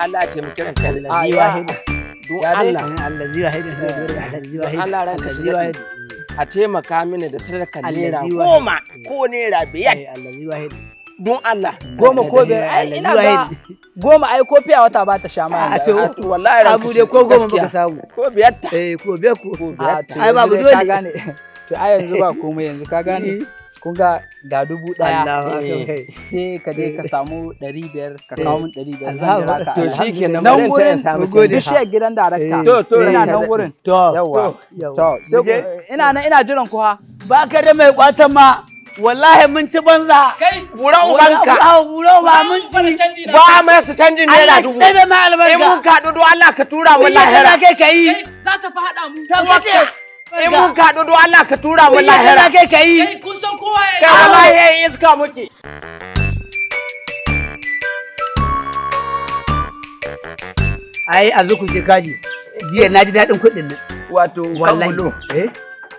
Allah ya taimaki ranka. Allazi wahid. Don Ya dai? Allah. Allazi wahid. Allazi wahid. Allah ranka shi Allazi daɗe. wahid. A taimaka mini da sadakar naira Allazi wahid. 10 ko naira 5. Eh, Allazi wahid. Don Allah. 10 ko 5, ai ina ga Allazi wahid. 10 ai ko fiya wata ba ta sha ma A, yanzu. to, A, to wallahi ranka Abu dai ko 10 gaskiya. muka samu. Ko 5 ta. Eh, ko 5 ko. Ko A, 5 to ta. Ai, babu yanzu dai ka dole. gane. To ai yanzu ba komai yanzu, ka gane. Kun ga ga 1000. Allahu akbar. Sai ka je ka samu 500 ka kawo min 500, zan jira ka. To a nan. shikenan, Nan bari in wurin taya samu Mun gode. canji. Bishiyar gidan darakta. To, Ina ranka nan daɗe. wurin. To. Yawwa. Yawwa. To sai Mu je. ina nan ina jiran ku ha. Ba ka da mai kwatan ma. Wallahi mun ci banza. Kai bura ubanka. Bura ba mun ci. Ba ma su canjin naira Allah 1000. shi ɗebe ma albarka. In mun kaɗu don Allah ka tura mu lahira. Kai ka yi. Za ta fi haɗa mu. Ka kashe. In mun kaɗu don Allah ka tura mu lahira. Kai ka yi. Kai, kun san kowa ya Kai wallahi yayin iska muke. Ai a zuku ce kaji. Jiya na ji daɗin kuɗin nan. Wato Wallahi. Kambulo. Eh?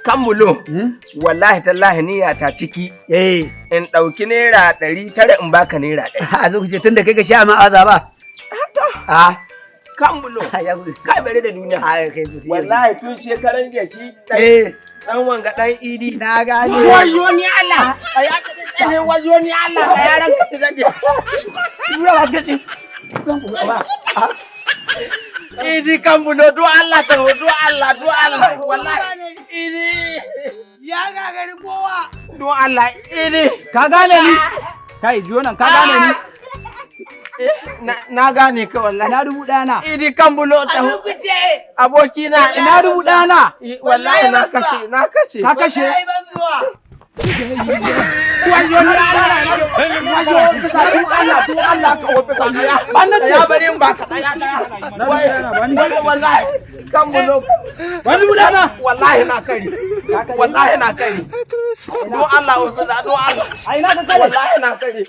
Kambulo. Hmm? Wallahi tallahi niyya ta ciki. Eh. In ɗauki naira 900 in baka naira 100. A zuku ce tun da kai ka sha ma aza ba. Ah. Kambulo. Ya gudu. Kai bari da duniya. Ai kai mutum. Wallahi tun shekaran jiya shi ɗan Eh. ɗan wanga ɗan idi. Na gane. Wayo ni Allah. Ai aka ne wayo ni Allah da yaran ka ci zanje. Tura ba ka ci. Idi Kambulo, do Allah ta do Allah, do Allah, wallahi Idi. Ya gagari kowa. Do Allah, Idi. Ka gane ni? Kai jiyo nan, ka gane ni? Na gane ka wallahi. Ina 1000 na. Idi Kambulo ta ce. abokina. Ina 1000 na. Wallahi na kashe, na kashe. Ka kashe. Ban zuwa. Wayo ni Allah, wayo don Allah, don Allah ka ofe ka ya. Ya bari in baka daya daya. Wallahi Kambulo. Wani 1000 na. Wallahi na kari. Wallahi na kari. Don Allah, ofe don Allah. A ina ka kare? Wallahi na kari.